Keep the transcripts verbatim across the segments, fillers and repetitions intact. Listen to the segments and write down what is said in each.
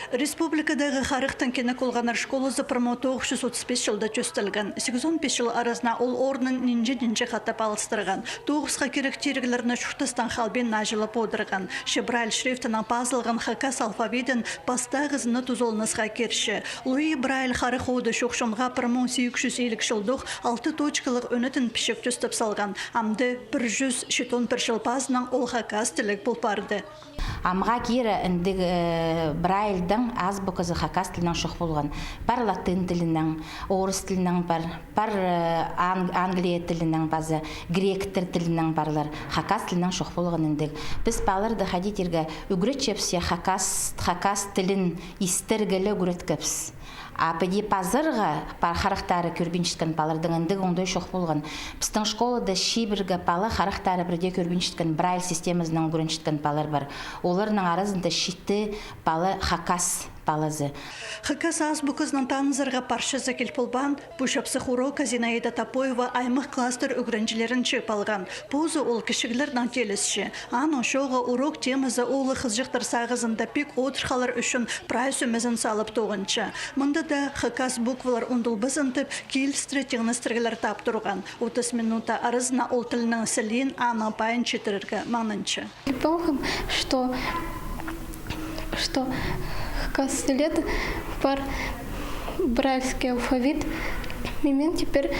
Республикадағы харахтың кенек олғаннар школазы пір муң тоғыс чӱс отыс пис чылда тӧстелген. Сигізон пис чыл аразына ол орнын нинҷе-нинҷе хатап алыстырған. Тоғысха кирек тиріглерні чуртастаң халбин наҷылап одырған. Че Брайль шрифтінең пазылған хакас алфавитін пастағызына тузаланысха кирче. Луи Брайль харах оды чох чонға пір муң сигіс чӱс илиг чылдох алты точкалығ ӧнетін пічік тӧстеп салған. Амды пір чӱс читон пір чыл пазынаң ол хакас тіліг пол парды. Амға кире індіг, э, Брайльдың азбуказы хакас тілінең чох полған. Пар латин тілінең, орыс тілінең пар, пар, э, ан-, англия тілінең паза гректер тілінең парлар. Хакас тілінең чох полған індіг. Піс паларды хайди тирге ӱгретчебіс, я, хакас, хакас тілін истерге ле ӱгреткебіс. А піди пазарға, пар харахтары кӧрбинчеткен паларның індіг оңдай чох полған. Пістің школада чибіргі пала харахтары пірдее кӧрбинчеткен, Брайль системазынаң ӱгренчеткен палар пар. Оларның аразында читі пала хакас палазы. Хакас азбуказынаң танызарға парчазы кил полбаан, пу чапсых урокха Зинаида Топоева аймах класстар ӱгренҷілерін чыып алған. Позы ол кічіглернең теелісче. Аның чооғы урок темазы оолах-хызыҷахтар сағызында пик одырхалар ӱчӱн прай сӧмезін салып тоғынча. Мында даа хакас буквалар ундулбазын тіп, килістіре тиңнестіріглер тап турған. Отыс минута аразына ол тілнің сілиин, аның пайын читірерге маңнанча. Помним, что, что хакас тілде пар брайльский алфавит. И мин теперь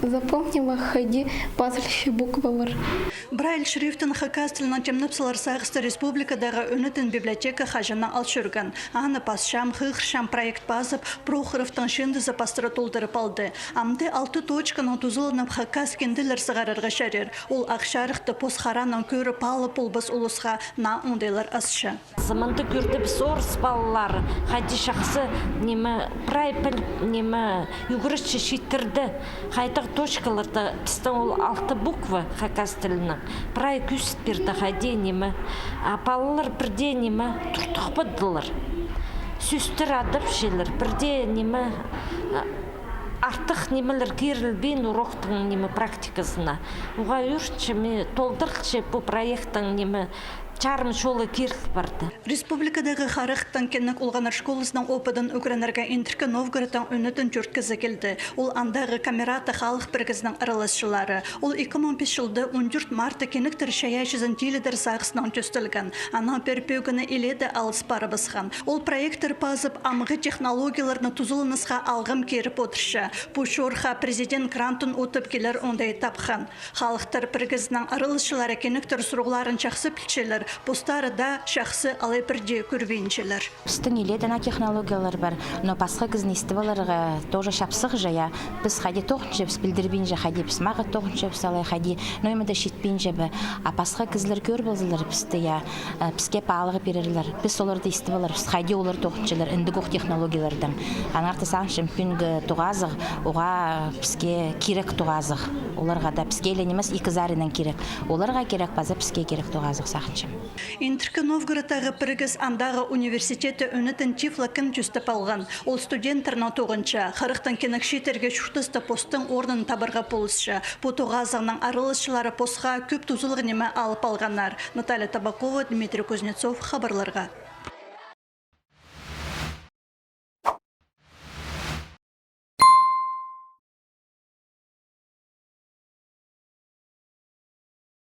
запомнила, хайди пазылча буквалар. Брайль шрифтін хакас тілінең тимнеп салар сағысты республикадағы ӧнетін библиотека хаҷаннаң ал чӧрген. Аны «Пасчам, хығырчам» проект пазып, Прохоровтың чыындызы пастыра толдырып алды. Амды алты точканаң тузаланып хакас кинделер сығарарға чарир. Ол ах чарыхты пос харанаң кӧріп алып полбас улусха наа оңдайлар асча. Мында кӧрдібіс, орыс палалары хайди чахсы, ниме, прай піл, ниме, ӱгретче читірді. Хайдағ точкаларда пістің ол алты буква хакас тілінең прай кӧзіт пирді, хайди, ниме. А палалар пірдее, ниме, туртухпадылар. Сӧстер адапчалар, пірдее, ниме, а, артых нимелер кирілбин уроктың, ниме, практиказына. Уғаа ӧрінчем, толдырылча пу проекттің, ниме, чарым чолы киріл парды. Республикадағы харахтың кенек олғаннар школазының опыдын ӱгренерге Индіркі Новгородтың ӧнетін тӧрт кізі килді. Ол андағы «Камерата» халых пірігізінің араласчылары. Ол ікі муң пис чылда он тӧрт мартта кенектер чайаачызын тилідер сағыснаң тӧстелген. Анаң пеер пӧгіні илееде алыс парыбысхан. Ол проекттер пазып, амғы технологияларны тузаланысха алғым киріп одырча. Пу чорыхха президент грантын утып килер оңдай тапхан. Халыхтар пірігізінің араласчылары кенектер сурығларын чахсы пілчелер, постары даа чахсы алай пірдее кӧрбинчелер. Пістің илееде наа технологиялар пар, но пасха кізіні истіп аларға тоже чапсығ же, я. Піс хайди тоғынчабыс, пілдірбинче, хайди піс мағат тоғынчабыс, алай хайди, но ниме дее читпинче бе. А пасха кізілер кӧріп алзалар пісті, я, э, піске паалағ пирерлер. Піс оларды истіп аларбыс, хайди олар тоғынчалар індіг ох технологиялардаң. Аннаңар сағынчам, пӱӱнгі тоғазығ уғаа піске кирек тоғазығ. Оларға даа, піске ле нимес, ікі саринаң кирек. Оларға кирек, паза піске кирек тоғазығ, сағынчам. Индіркі Новгородтағы пірігіс андағы университетте ӧнетін тифлокін тӧстеп алған. Ол студенттернең тоғынча, харахтың кенек чииттерге чуртаста постың орнын табарға полысча. Пу тоғазығның араласчылары посха кӧп тузалығ ниме алып алғаннар. Наталья Табакова, Дмитрий Кузнецов, хабарларға.